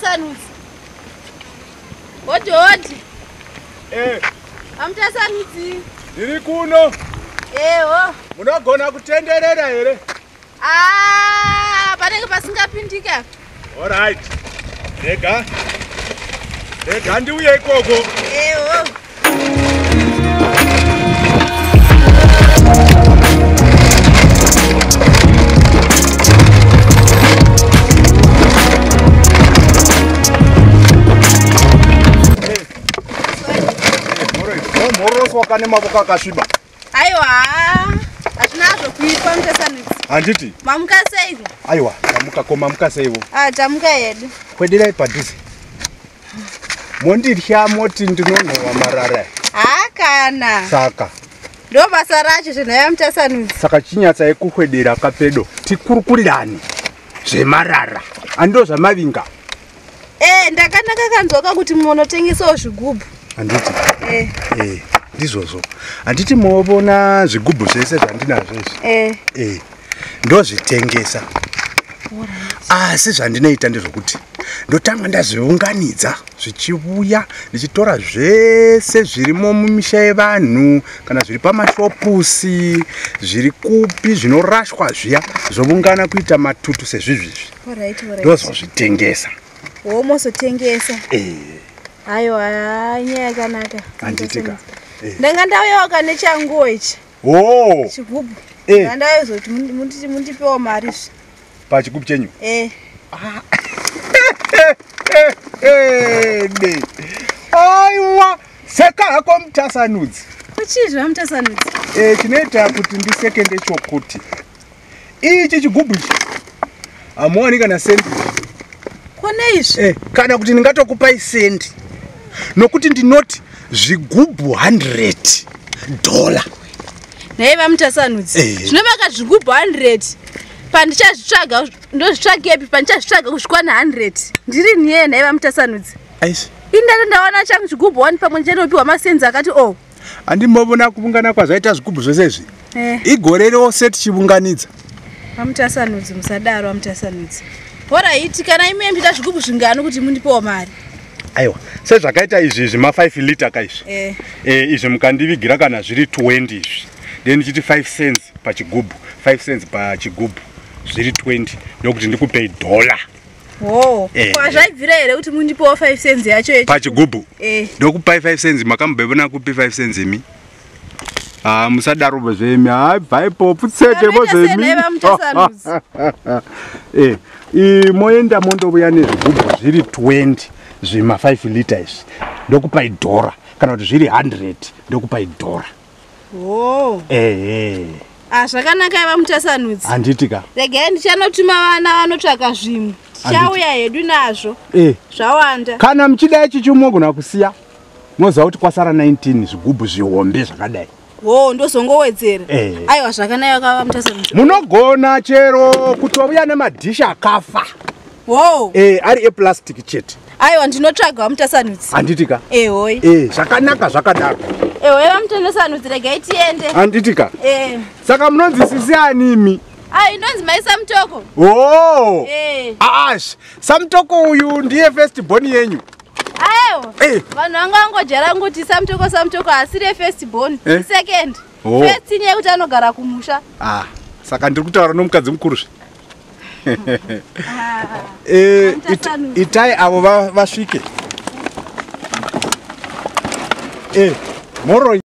Mutasanudzi. Hodi hodi. Eh. Amutasanudzi. Ndiri kuno. Eho. Munogona kutenderera here? Ah, panenge pasingapindika. All right. Rega. Rega ndiuye ikoko. Eho. Mhoroswa kane mavoko akasviba. Aiwa, hazvina zvokuitwa Mutasanudzi. Handiti? Mamuka seiko? Aiwa, tamuka ko mamuka seiwo? Ah, tamuka hedu. Kwederai padhuze. Mondirya moti ndinonhowa marara. Ha kana. Saka. Ndo basa racho zvenhaya Mutasanudzi. Saka chinyatsai kuhwedera kapedo tikurukurirane zvemarara. Ando zvamavinga. Eh, ndakanaka kanzwaka kuti munotengesawo zvigubhu. Handiti? Eh. Eh, ndizvozvo. Handiti muovona zvigubhu zvese zvandinazvo izvi? Eh. Eh. Ndozvitengesa. Asi zvandinoita ndezvokuti ndotanga ndazviunganidza zvichiuya ndichitora zvese zvirimo mumisha yevanhu kana zviri pamashopusi zviri kupi zvinorashwa zviya zvoungana kuita matutu sezvizvizvi. Alright, alright. Ndozozvitengesa. Womozotengesa. Eh. Aiwa, nyaya yakanaka. Handitika. Eh. Ndanga ndauyawo kane changuo ichi. Oh. Chigubhu. Eh. Ndanga ndaizoti mundipewo mari zve. Pachigubhu chenyu? Eh. Ne. Aiwa, seka hako Mutasanudzi. Kuchii Mutasanudzi? Eh, chinoita kuti ndiseke ndechokuti ichi chigubhu ichi hamuwani kana sendi. Kone izvi? Eh, kana kuti ndingatokupai sendi nokuti ndinoti zvigubhu $100. Nhai vaMutasanudzi. Eh. Zvinovaka zvigubhu 100. Pandichazvitsvaga ndozvitsvagepi pandichazvitsvaga kusvikwana 100. Ndiri niye nhai vaMutasanudzi. Aishi. Ini ndawana changu chigubhu 1 pamwe ndichanopiwa masenzi akati oh. Handimbovona kuungana kwazvaita zvigubhu zvese izvi. Eh. Igore rose tichiunganidza. VaMutasanudzi musadaro vaMutasanudzi. Horaiti kana imi muchiita zvigubhu zvingani kuti mundipewo mari? Aiwa, sezvakaita izvi zvima 5 liter ka izvi. Eh. Eh, izvi mukandivigira kana zviri 20 izvi. Then ndichiti 5 cents pachigubhu, 5 cents pachigubhu zviri 20 ndokuti ndikupei $. Oh. Eh. Kwa zvaibvira here kuti mundipewo 5 cents yacho yechi? Pachigubhu. Eh. Ndokupai 5 cents makambovona kupi 5 cents imi? Ah, musadaro zvemi. Hayi, bvaipo pfutseke vo Vanoita sei zvemi. nhai vaMutasanudzi? Eh, moenda mondovuya nezvigubhu zviri 20 zvima 5 liter izvi. Ndokupai $, kana kuti zviri 100 ndokupai $. Oh. Eh. Ah, zvakanaka vaMutasanudzi. Handiti ka? Regai ndichanotuma vana vanotsvaka zvimwe. Tichauya hedu nazvo. Eh. Zvawanda. Kana muchida ichi chimogona kusiya. Moziva kuti kwasara 19 zvigubhu zvihombe zvakadai. Wo, ndozongowedzera. Eh. Aiwa zvakanaka vaMutasanudzi. Munogona chero kutouya nemadhishi akafa. Wo. Eh, ari eplastic chete. Aiwa ndinotsvaga vaMutasanudzi. Handiti ka? Ehoi. Eh, zvakanaka zvakadaro. Ehoi vaMutasanudzi regai tiende. Handiti ka? Eh. Saka munonzi sisi ani imi? Ai ndonzi mai Samutoko. Oh. Eh. Ash, Samutoko uyu ndiye first born yenyu. Aiwa. Eh. Vanhu vanga vangojera ngoti Samutoko Samutoko asiri first born. Eh. Second. Oh. First inyaya yekuti anogara kumusha. Ah, saka ndiri kutaura nomukadzi mukuru zve. Eh, itai avo vasvike. Eh, moro.